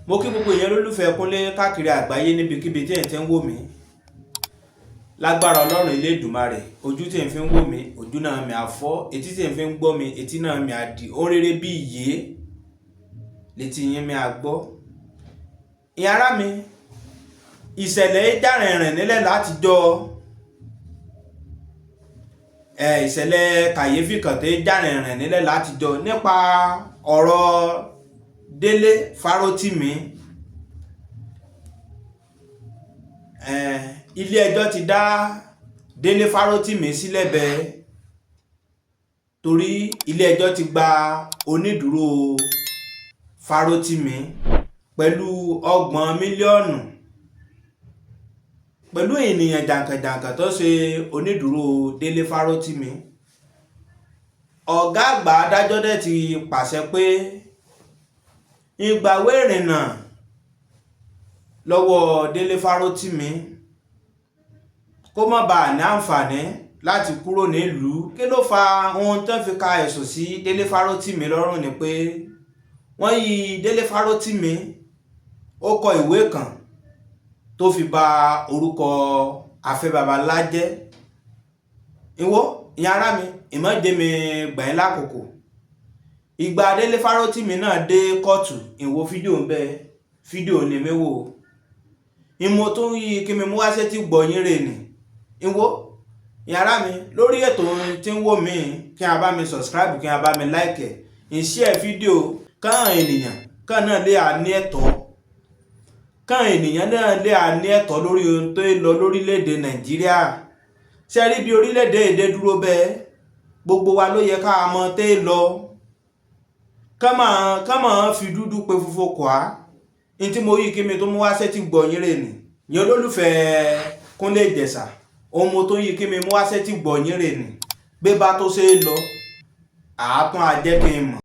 Mo kí gbogbo èèyàn lólùfẹ́ Kúnlé káàkiri àgbáyé níbikíbi tí ẹ̀ ti ń wò mí. Lágbára Ọlọ́run Elédùmarè, ojú tí ẹ̀ fi ń wò mí, ojú náà mi á fọ́, etí tí ẹ̀ fi ń gbọ́ mi, etí náà mi á di. Ohun rere bí ìyè létí yín mi á gbọ́. Ìyẹn ará mi, ìṣẹ̀lẹ̀ jà rìnrìn nílẹ̀ látijọ́ ẹ̀, ìṣẹ̀lẹ̀ kàyéfì kan tó jà rìnrìn nílẹ̀ látijọ́ nípa ọ̀rọ̀ Délé Fárótìmí. Ilé ẹjọ́ ti dá Délé Fárótìmí sílẹ̀ bẹ́ẹ̀, torí ilé ẹjọ́ ti gba onídùúró Fárótìmí pẹ̀lú 30 mílíọ̀nù, pẹ̀lú ènìyàn jàǹkànjàǹkàn tó ṣe onídùúró Délé Fárótìmí. Ọ̀gá àgbà adájọ́ dẹ̀ ti pàṣẹ pé ìgbàwé ìrìnnà lọ́wọ́ Délé Fárótìmí kó má bàa ní àǹfààní láti kúrò nílùú. Kí ló fa ohun tó fi ka ẹ̀sùn sí Délé Fárótìmí lọ́rùn ni pé wọ́n yí Délé Fárótìmí, ó kọ ìwé kan tó fi ba orúkọ Afẹ́ Babalá jẹ́. Ìwọ ìyẹn ará mi, ìmọ̀jẹ́ mi gbà yín lákòókò. Ìgbà Délé Fárótìmí náà dé kóòtù, ìwò fídíò ń bẹ, fídíò ní mi wò. Ìmọ̀ tó ń yí kí mi mú wá sétí gbọ̀yìn rè ní. Ìwọ ìyẹn ará mi, lórí ètò tí ń wò mí, kí a bá mi subscribe, kí a bá mi like ẹ̀, share fídíò káwọn ènìyàn kán náà lè ní ẹ̀tọ́, káwọn ènìyàn náà lè ní ẹ̀tọ́ lórí ohun tó ń lọ lórílẹ̀‐èdè Nàìjíríà. Ṣe rí bí orílẹ̀-èdè èdè dúró bẹ́ẹ̀, gbogbo wa ló yẹ ká mọ̀ tẹ́ lọ, ká máa fi dúdú pe funfun kọ́ á. Ní tí mo yí kí mi tó mú wá sétí gbọ̀yìn rè ní. Ìyẹn olólùfẹ́ Kúnlé Ìjẹ̀ṣà, ohun mo tó yí kí mi mú wá sétí gbọ̀yìn rè ní. Gbé bá tó ṣe é lọ, àátún ajẹ́ kí n mọ̀.